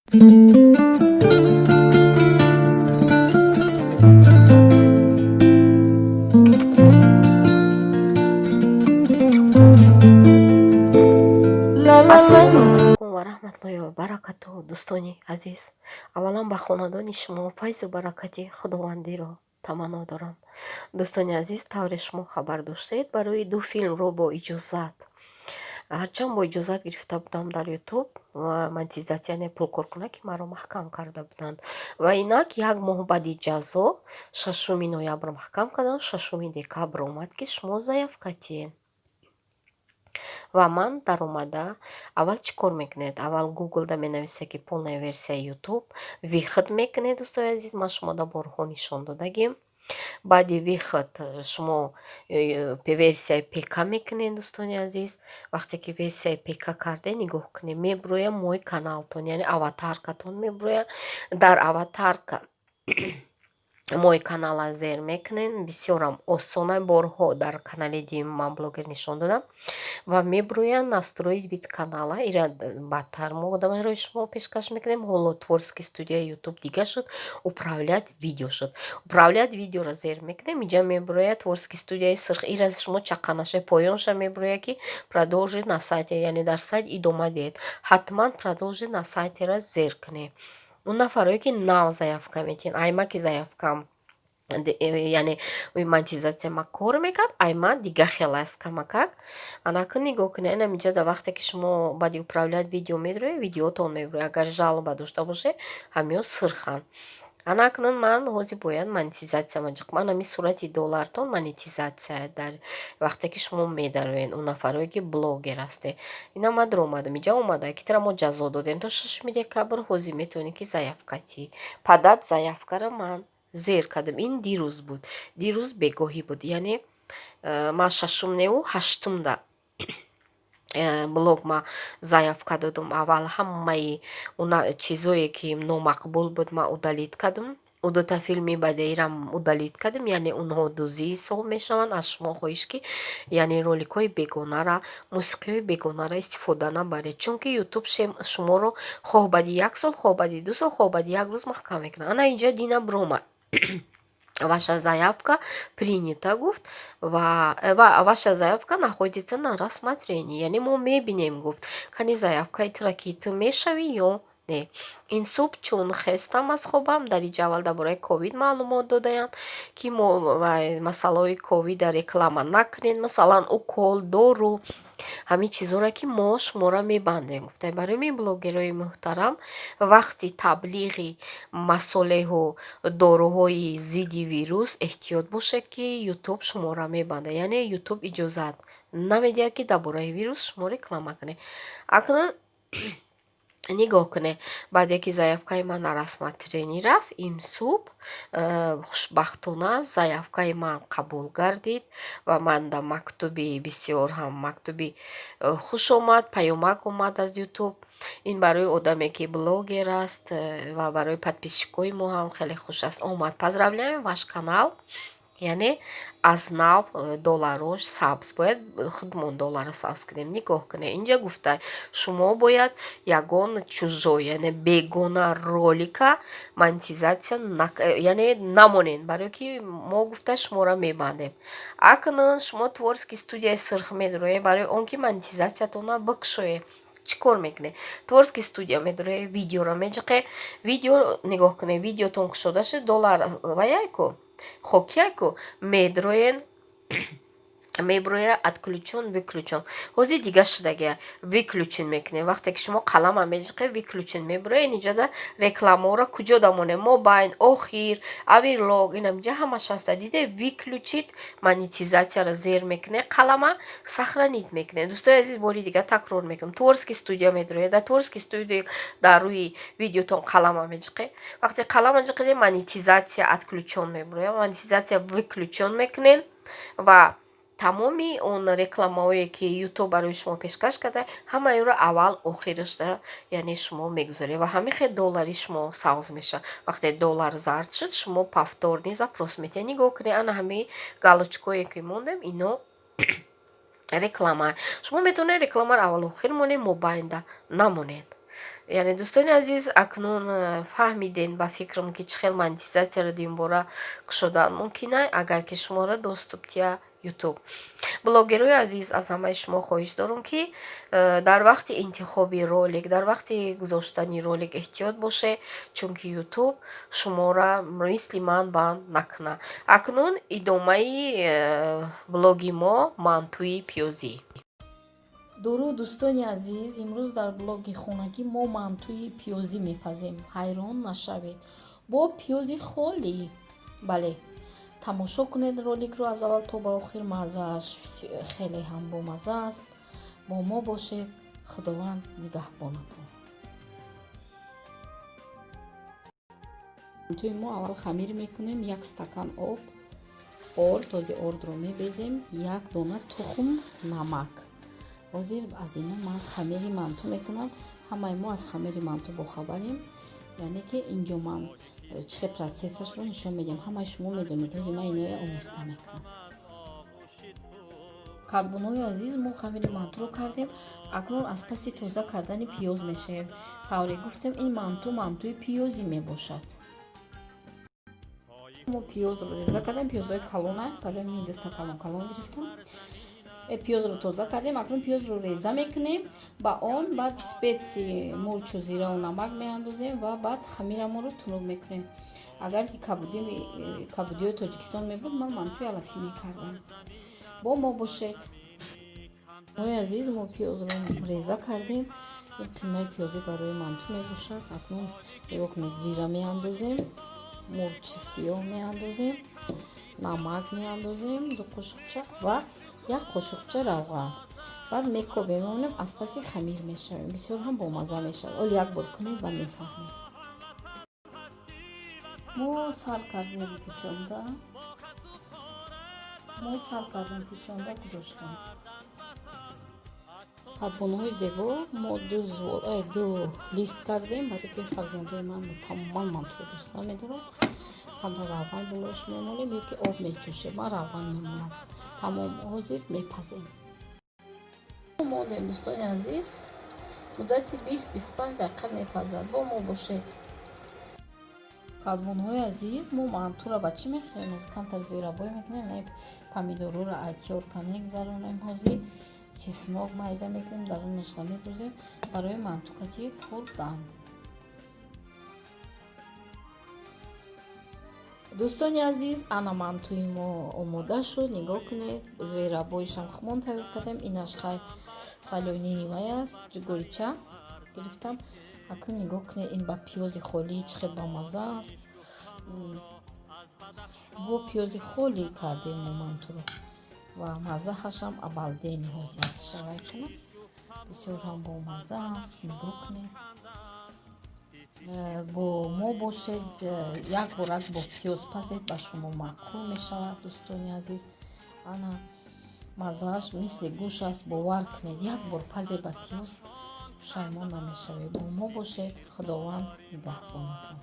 Ассалому алайкум ва раҳматуллоҳи ва баракатуҳ, дӯстони азиз. Аввалан ба хонадони шумо файзу баракати худовандиро таманно дорам. Дӯстони азиз, тавре шумо хабар доштед, барои ду филмро бо иҷозат, ҳарчанд бо иҷозат гирифта будам дар Ютуб, монетизатсия, яъне пулкоркунак, ки маро маҳкам карда буданд. Ва инак як моҳ баъди ҷазо, 6 ноябр маҳкам карданд, 6 декабр омад, ки шумо заявка тиҳед. Ва ман даромада, аввал чӣ кор мекунед? Аввал Гуглда менависед, ки полная версия Ютуб, выход мекунед. Дӯстои азиз, ман шумода борҳо нишон додагим. Баъди выход шумо версияи ПК мекунед. Дӯстони азиз, вақте ки версияи ПК кардед, нигоҳ кунед, меброяд мой каналтон, яъне аватаркатон меброяд. Дар аватарка мой канала зер мекунед. Бисёрам осона, борҳо дар канали дим ман блогер нишон додам. Ва меброяд настроить вид канала. Ира баъдтар мо барои шумо пешкаш мекунем. Ҳоло творческий студияи Ютуб дига шуд, управлять видео шуд. Управлять видеоро зер мекунем, инҷа меброяд творческий студияи сирх. Ира шумо чаққанаша поёнша меброяд, ки продолжить на сайте, яъне дар сайт идома диҳед. Ҳатман продолжить на сайтеро зер кунед. Он нафарое, ки нав заявка метиҳанд, аймаки заявкам, яъне монетизатсия ма кор мекард, айма дига хел аст камакак. Анакун нигоҳ кунед, инам инҷа дар вақте ки шумо баъди управлять видео медроед, видеотон меброяд. Агар жалоба дошта бошед, ҳамиҳо сирханд. Ана акнун ман ҳозир бояд монетизатсияма ҷиқам. Ана ҳамин сурати доллартон монетизатсия дар вақте ки шумо медароед, он нафарое, ки блогер ҳастед. Ина ман даромадам, инҷа омада, ки тира мо ҷазо додем то 6 декабр, ҳозир метавонед, ки заявка тиҳӣ. Подать заявкаро ман зер кардам. Ин дирӯз буд, дирӯз бегоҳӣ буд, яъне ман шашум неву ҳаштумда блог ма заявка додум. Аввал ҳамаи чизое, ки номақбул буд, ман удалить кардам. Ӯ дута филми бадеирам удалить кардем, яъне онҳо дуздӣ ҳисоб мешаванд. Аз шумо хоҳиш, ки яъне роликҳои бегонара, мусиқиҳои бегонара истифода набаред, чунки Ютуб шуморо хоҳ баъди як сол, хоҳ баъди 2 сол, хоҳ баъди як рӯз маҳкам мекунад. Ана инҷа дина биромад, ваша заявка принята гуфт ва ваша заявка находится на рассмотрении, яъне мо мебинем гуфт, кани заявкаи тура, ки ту мешавӣ ё не. Ин субҳ чун хестам аз хобам, дар инҷа аввал дар бораи ковид маълумот додаям, ки мо масъалаҳои ковида реклама накунед, масалан, укол, дору, ҳамин чизҳоро, ки мо шуморо мебандем гуфта. Барои мин, блогерҳои муҳтарам, вақти таблиғи масолеҳу доруҳои зидди вирус эҳтиёт бошед, ки Ютуб шуморо мебандад, яъне Ютуб иҷозат намедиҳад, ки дар бораи вирус шумо реклама кунед. Акнун нигоҳ кунед, баъде ки заявкаи ман на рассмотрение рафт, ин субҳ хушбахтона заявкаи ман қабул гардид ва ман дар мактуби, бисёр ҳам мактуби хуш омад, паёмак омад аз Ютуб. Ин барои одаме, ки блогер аст, ва барои подписчикои мо ҳам хеле хуш аст. Омад: поздравляем, ваш канал, яъне аз нав долларош сабз. Бояд худмон долларро сабз кунем. Нигоҳ кунед, инҷа гуфта, шумо бояд ягон чужой, яъне бегона ролика монетизатсия, яъне намонед, барое ки мо гуфта шуморо мебандем. Акнун шумо творческий студияи сирх медуроед. Барои он ки монетизатсиятонро бикушоед, чӣ кор мекунед? Творческий студия медуроед, видеоро меҷиқед. Видео нигоҳ кунед, видеотон кушода шуд, доллар ваяйку хокияку медроен, меброя отключен, выключен. Ҳозир дига шудагия, выключен мекунем. Вақте ки шумо қалама меҷиқед, выключен меброя. Инҷода рекламаҳоро куҷо дамонем? Мобайн, охир, оверлог, инаминҷа ҳамаш ҳаста. Диде, выключить монетизатсияро зер мекунед, қалама сохранить мекунед. Дӯстои азиз, бори дига такрор мекунам: творческий студия медроед, дар творческий студия дар рӯи видеотон қалама меҷиқед. Вақте қалама ҷиқидед, монетизатсия отключен меброяд, монетизатсия выключен мекунед ва тамоми он рекламаҳое, ки Ютуб барои шумо пешкаш карда, ҳамаеро аввал охирашда, яъне шумо мегузоред ва ҳамин хел доллари шумо сабз мешавад. Вақте доллар зард шуд, шумо повторный запрос метиҳед. Нигоҳ кунед, ана ҳамин галочкое, ки мондем, ино реклама. Шумо метавонед рекламаро аввал охир монед, мобайнда намонед. Яъне, дӯстони азиз, акнун фаҳмидем, ба фикрам, ки чӣ хел монетизатсияро дуюмбора кушодан мумкин, агар ки шуморо доступ тия Ютуб. Блогерҳои азиз, аз ҳамаи шумо хоҳиш дорам, ки дар вақти интихоби ролик, дар вақти гузоштани ролик эҳтиёт бошед, чунки Ютуб шуморо мисли ман банд накунад. Акнун идомаи блоги мо: мантуи пиёзӣ. Дуруд, дӯстони азиз! Имрӯз дар блоги хонагӣ мо мантуи пиёзӣ мепазем. Ҳайрон нашавед, бо пиёзи холӣ. Бале, тамошо кунед роликро аз аввал то ба охир, маззааш хеле ҳам бомазза аст. Бо мо бошед, Худованд нигаҳбонатон. Мантуи мо: аввал хамир мекунем, як стакан об, орд, ҳозир ордро мебезем, як дона тухм, намак. Ҳозир аз ино ман хамири манту мекунам. Ҳамаи мо аз хамири манту бохабарем, яъне ки инҷо ман чӣ хел процессашро нишон медиҳам, ҳамаи шумо медонед. Ҳозир ман иноя омехта мекунам. Кадбонои азиз, мо хамири мантуро кардем. Акнун аз паси тоза кардани пиёз мешавем. Тавре гуфтем, ин манту мантуи пиёзӣ мебошад. Мо пиёзро реза кардем, пиёзҳои калона, барои ҳамин дута калон калон гирифтам. Пиёзро тоза кардем, акнун пиёзро реза мекунем, ба он баъд специи, мурчу, зираву намак меандозем ва баъд хамирамонро тунук мекунем. Агар ки кабудиҳои Тоҷикистон мебуд, ман мантуи алафӣ мекардам. Бо мо бошед. Ой азиз, мо пиёзро реза кардем. Ин қимаи пиёзӣ барои манту мебошад. Акнун нигоҳ кунед, зира меандозем, мурчи сиёҳ меандозем, намак меандозем, 2 қошуқча ва як қошуқча равған. Баъд мекобем, мемонем, аз паси хамир мешавем. Бисёр ҳам бомазза мешавад. Оли як бор кунед ва мефаҳмед. Мо сар кардем печонда, мо сар кардем печонда, гузоштем. Кадбоноҳои зебо, мо ду лист кардем, барои ки фарзандои ман тамоман мантуро дӯст намедоранд. Камтар равған болояш мемолем ё ки об мечӯшем. Ман равған мемолам. Тамом, ҳозир мепазем. Мондем, дӯстони азиз, муддати 20-25 дақиқа мепазад. Бо мо бошед. Кадбонҳои азиз, мо мантуро ба чӣ мехӯрем? Камтар зирабой мекунем, помидорро ай тёрка мегзаронем, ҳозир чеснок майда мекунем, дарунаш намедозем барои мантукати хӯрдан. Дӯстони азиз, ана мантуи мо омода шуд. Нигоҳ кунед, зверобойшам хумон тайёр кардем. Инаш хай солёнии вай аст, ҷугорича гирифтам. Акнун нигоҳ кунед, ин ба пиёзи холӣ чӣ хел бамазза аст. Бо пиёзи холӣ кардем мо мантуро ва маззаашам обалденный. Ҳозир шавай кунам, бисёр ҳам бомазза аст. Нигоҳ кунед, бо мо бошед. Як борак бо пиёз пазед, ба шумо маъқул мешавад, дӯстони азиз. Ана маззааш мисли гӯш аст, бовар кунед, як бор пазе ба пиёз, пушаймон намешавед. Бо мо бошед, Худованд нигаҳбонатон.